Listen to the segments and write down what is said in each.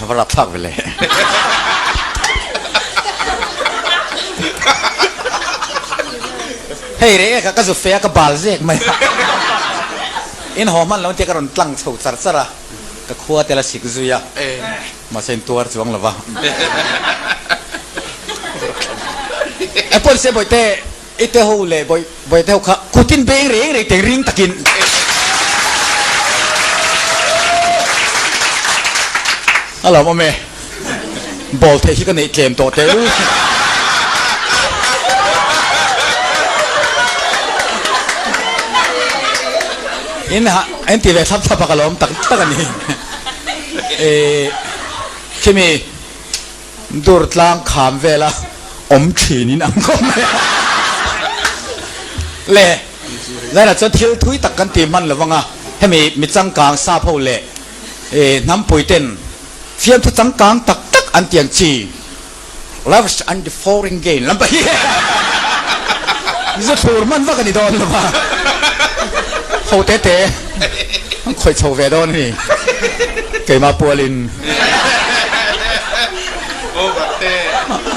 va rapthlak ve le. Hei reh e ka zu fe a ka bal zek mai a. In haw hman lo tia ka rawn tlang chho char char a, ka khua tel a sik zui a, mahse in tuar chuang lo va. E pawn se bawihte i te ho leh bawihte ho kha kutin beng reng reng teng ring takin. A lawm awm e. Ball theih hi ka neih tlem tawh teh u. In ha in ti ve thlap thlap a ka lawm tak tak a ni. Eh khimi dur tlang kham vela awm thin in ang khawp mai a. Le zainah chuan thil thui tak kan ti hman lo vang a, hemi mi changkang sap ho leh eh hnampui ten Fiamthu changkang tak tak an ti ang chi. Loves and the foreign gain lam pah hi zu thlur hman vak a ni dawn lo va, ho te te an khawih chho ve dawn a ni keimah pualin.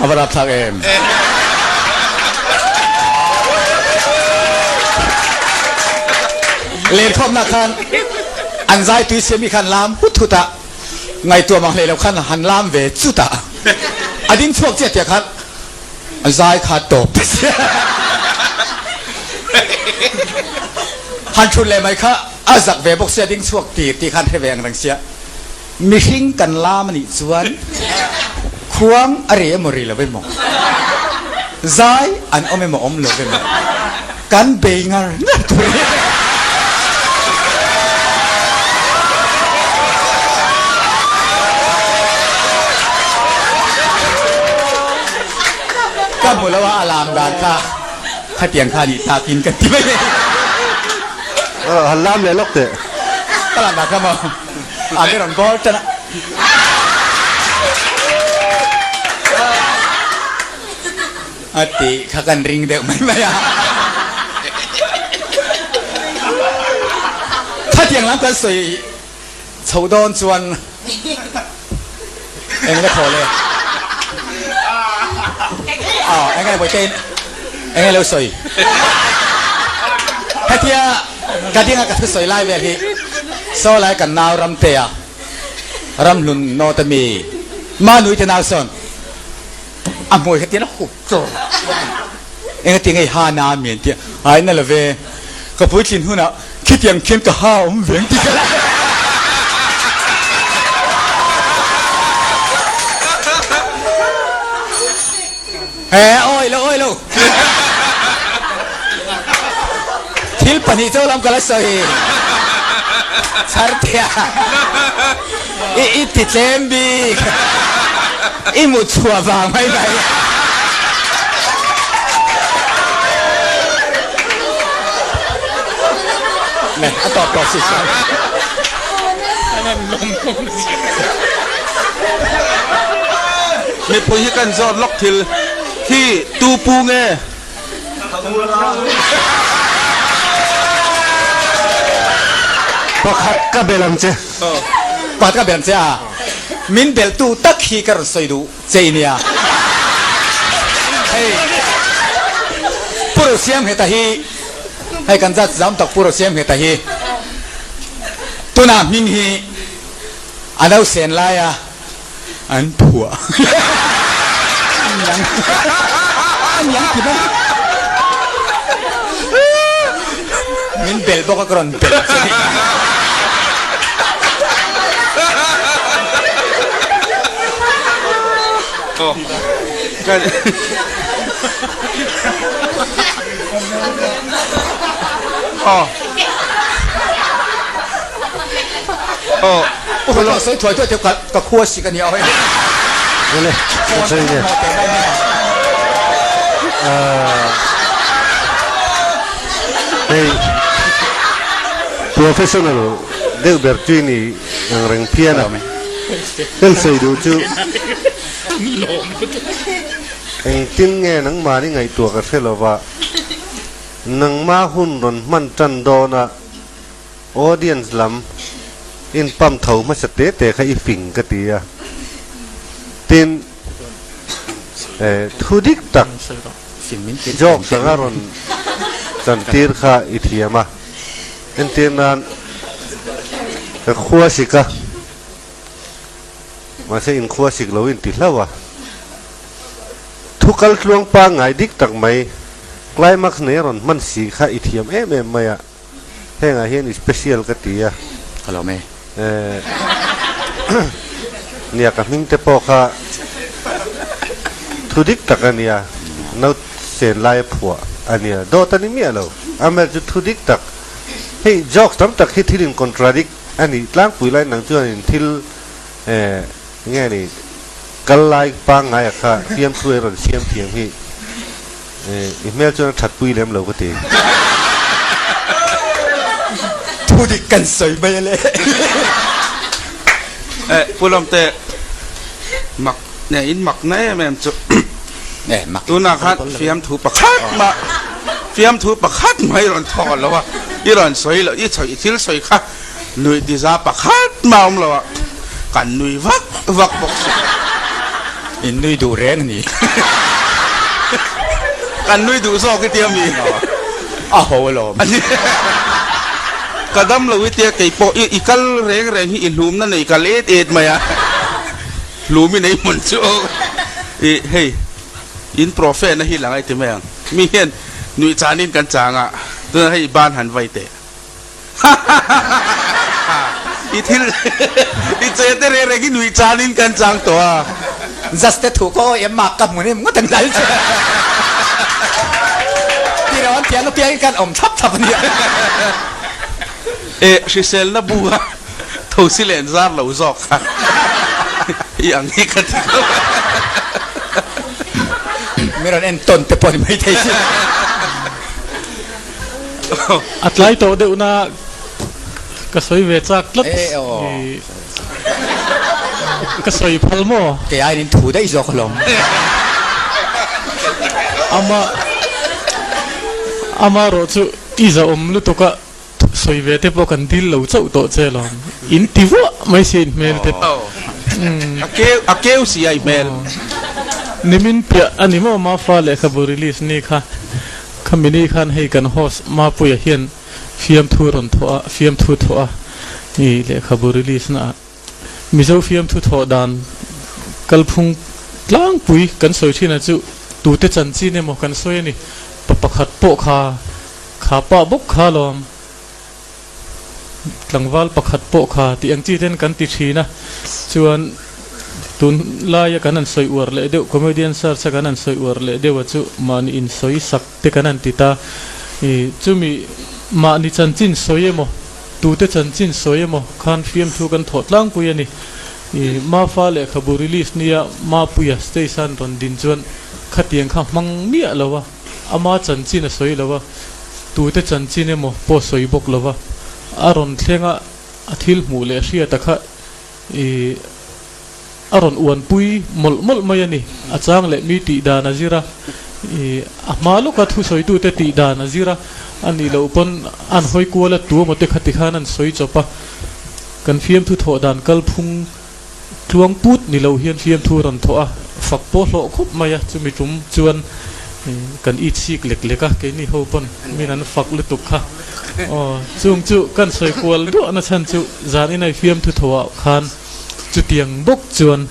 A va rapthlak em. Lenkhawmna khan an zai tui siami khan lam hut hut a. Ngaihtuah mang hlei lo khan han lam ve chut a, a ding chhuak chiah tiah khan a zai kha tawp ta sia. Han thut leh mai kha a zak ve bawk sia, ding chhuak tir tih khan hre ve ang reng sia. Mihring kan lam a nih chuan khuang a ri emaw ri lo emaw, zai an awm emaw awm lo emaw, Kan bei ngar ngar tur hi. Ka hmu lo a, a lam dan kha khatiang kha nih takin ka ti mai. Han lam leh lawk teh. Ka lam dan kha maw? A mi rawn bawl tan a. A tih kha kan ring deuh mai mai a. Khatiang lam kan sawi chho dawn chuan eng la thaw le? Aw, eng nge Bawihtein eng nge lo sawi? Hetia ka dinga ka thusawi lai vel hi saw lai kan nau Ramtea, Ramhlun Nawta mi Manuite nau sawn A hmui kha tian a hup tlawr. Engati ngei ha na mi an ti a, ai na love, ka puitlin hunah khitiang khian ka ha awm ve ang tih ka la. He awi lo awi lo. Thil pahnih chaw lam ka la sawi. Chhartea. I i ti tlem bik. I mut chhuah vang mai mai. Nè, a tawp tawh si chuan. Mipui hi kan zawt lawk thil hi tu pu nge? Pakhat ka bel ang che. Pakhat ka bel ang che a. Min beltu tak hi ka rawn sawi duh che i nia. Hei Pu Rosiamheta hi, hei kan zat zam tak Pu Rosiamheta hi tunah hming hi a lo sen lai a. An phuah. Aniang ti bawk. Min bel bawk a ka rawn bel che ni. Aw. Aw. Pu sawi thuai thuai teuh ka ka khua sik a nia aw hei. Awle, ka sawi nge. Hei professional deuh ber tui ni ang reng phian a. Kan sawi duh chu engtin nge nangmahni ngaihtuah ka hre lova nangma hun rawn hman tan dawn a. Audience lam in pump tho hmasa te te kha i fing ka ti a. Tin, thu dik tak joke sanga rawn chantir kha i thiam a. Entir nan ka khua sik a, mahse in khua sik lo in ti hlauh a. Thu kal tluang pangngai dik tak mai climax nei a rawn hman si kha i thiam em em mai a. Hengah hian i special ka ti a. Ka lawm e. Nia ka hming te pawh kha thu dik tak a nia, no sen lai a phuah a nia, dawt a ni miah lo. Amaherawhchu chu thu dik tak, hei jokes tam tak hi thil in contradict a nih tlangpui lai nang chuan in thil nge ni kal lai pangngai ah kha fiamthu ei rawn siam thiam hi I hmel chuan a that pui lem lo ka ti. Thu dik kan sawi mai a le. Eh, Pu Lawmte, mak ne in mak na em em chu. Eh, mak. Tunah khan fiamthu pakhat mah, fiamthu pakhat mah i rawn thawh lo a, i rawn sawi lo, i sawi thil sawi kha nuih tiza pakhat mah a awm lo a, kan nui vak vak bawk si. In nui duh reng a ni. Kan nui duh zawk i tia mi? A ho alawm. Ka dam lo i tia kei pawh i kal reng reng hi i hlumna nei kal et et mai a. Hlum i nei hmun chu i hei in prophet na hi lang a i ti mai ang. Mi hian nuih chanin kan chang a, tunah hei i ban han vai teh. I thil i che te reng reng hi nuih chanin kan chang tawh a. Just te thu ka awi em mak ka hmun em ngawt ang lal che. Ti ro an pian apiangin kan awm thlap thlap a nia. E hriselna bu a thosi len zar lo zawk kha i ang hi ka ti khawp a. Mi rawn en tawn te pawh ni maithei si. A tlai tawh deuh na ka sawi ve chak tlat ka sawi phal maw? Kei aiin in thu daih zawk alawm. Ama ama erawh chu i zahawm lutuk a sawi ve te pawh kan dil lo chauh tawh che alawm. In ti vuah mai si in hmel te. A keu a keu si a i hmel. Nimin piah a ni maw Mafa lehkhabu release ni kha. Khami ni khan hei kan host Mapuia hian fiamthu rawn thawh a, fiamthu thawh a i lehkhabu release na ah Mizo fiamthu thawh dan kalphung tlangpui kan sawi thin a chu tute chanchin emaw kan sawi a ni, pa pakhat pawh kha kha pah bawk kha lawm tlangval pakhat pawh kha tih ang chi ten kan ti thin a, chuan tun laia kan han sawi uar leh deuh comedian search a kan han sawi uar leh deuh a chu mahni insawi sak te kan han ti ta i chumi mahni chanchin sawi emaw tute chanchin sawi emaw khan fiamthu kan thawh tlangpui a ni i Mafa lehkhabu release nia Mapuia stage a an rawn din chuan khatiang kha hmang miah lo a. Ama chanchin a sawi lo a, tute chanchin emaw pawh sawi bawk lo va, a rawn thleng a, a thil hmuh leh hriata kha i a rawn uanpui mawlh mawlh mai a ni. A chang leh mi tih dan a zir a, i a hma lawka thusawitute tih dan a zir a, a nih loh pawn an hawi kual a, tu emaw te kha tikhan an sawi chawp a, kan fiamthu thawh dan kalphung Tluang put ni lo hian fiamthu rawn thawh a, fak pawh hlawh khawp mai a, chumi tum chuan kan it sik lek lek a, keini ho pawn min an fak lutuk kha. Aw, chung chu kan sawi kual duah na chhan chu zan inai fiamthu thawh ah khan chutiang bawk chuan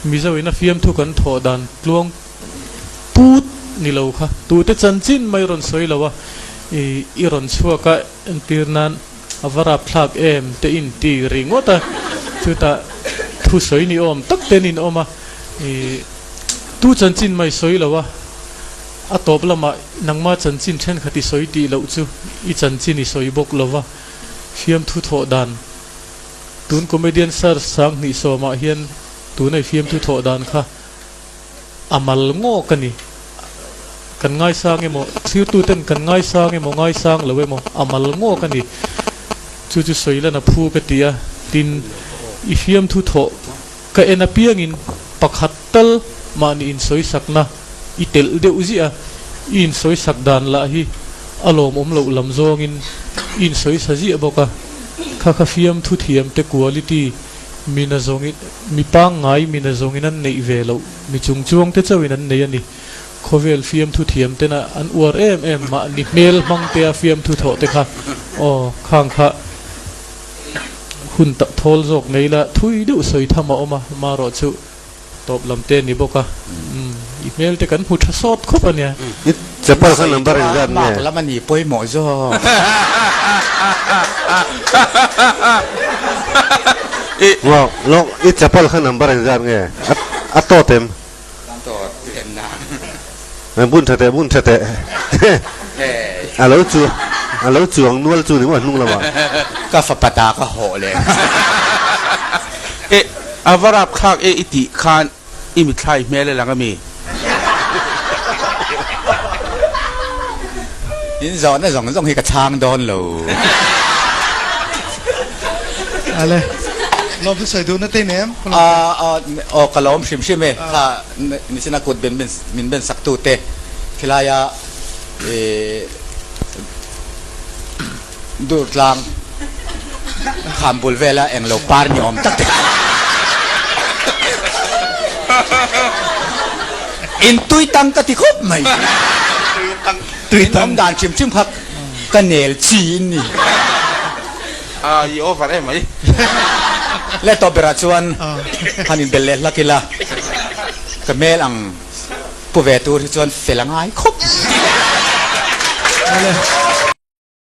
Mizo ina fiamthu kan thawh dan tluang put ni lo kha tute chanchin mai rawn sawi lo a, i rawn chhuak a entir nan. A va rapthlak em te in ti ringawt a, chutah thusawi ni awm tak ten in awm a, ih tu chanchin mai sawi lo a, a tawp lamah nangma chanchin thenkhat i sawi tih loh chu i chanchin i sawi bawk lo va, fiamthu thawh dan tun comedian search 2010 ah hian tuna i fiamthu thawh dan kha A mal ngawk a ni. Kan ngaisang emaw, thirtuten kan ngaisang emaw, ngaisang lo emaw, a mal ngawk a ni. Chu chu sawi lan a phu ka ti a, tin, i fiamthu thawh ka en apiangin pakhat tal mahni insawисakna i telh deuh ziah a, i insawisak dan lah hi a lawmawm loh lam zawngin i insawisa ziah bawk a, kha kha fiamthu thiamte quality. Mi nazawngin, mi pangngai mi nazawngin an neih ve loh, mi chungchuang te chauhin an nei a ni. Khawvel fiamthu thiam tena an uar em em mahni hmel hmang tea fiamthu thawh te kha aw khang kha hun tak thawl zawk nei la thui deuh sawi tham a awm a, marawh chu tawp lam te a ni bawk a, umm i hmel te kan hmu tha sawt khawp a nia. I chapal kha number engzat nge? Mark lam a ni pawimawh zawk. Lawk lawk i chapal kha number engzat nge? A tawt em? Bun tha teh, bun tha teh. A lo chu, a lo chuang nual chu ni maw hnung lamah. Ka fapa ta ka hawh leh. E, a va rap thlak e i tih khan i mithlai hmel e lang a mi? In zawhna zawng zawng hi ka chhang dawn lo. Ale, lawm chu sawi duhna te nem. Aw ka lawm hrim hrim e, kha nichina kut ben min ben sak tu te khilaia dur tlang kham bul vela englo par ni awm tak te kha in tui tang ka ti khawp mai. In awm dan hrim hrim kha ka nel chi in ni. A i over em mai. Le tawp berah chuan han in belh leh hlak ila ka hmel ang pu ve tur hi chuan fel a ngai khawp. Ale.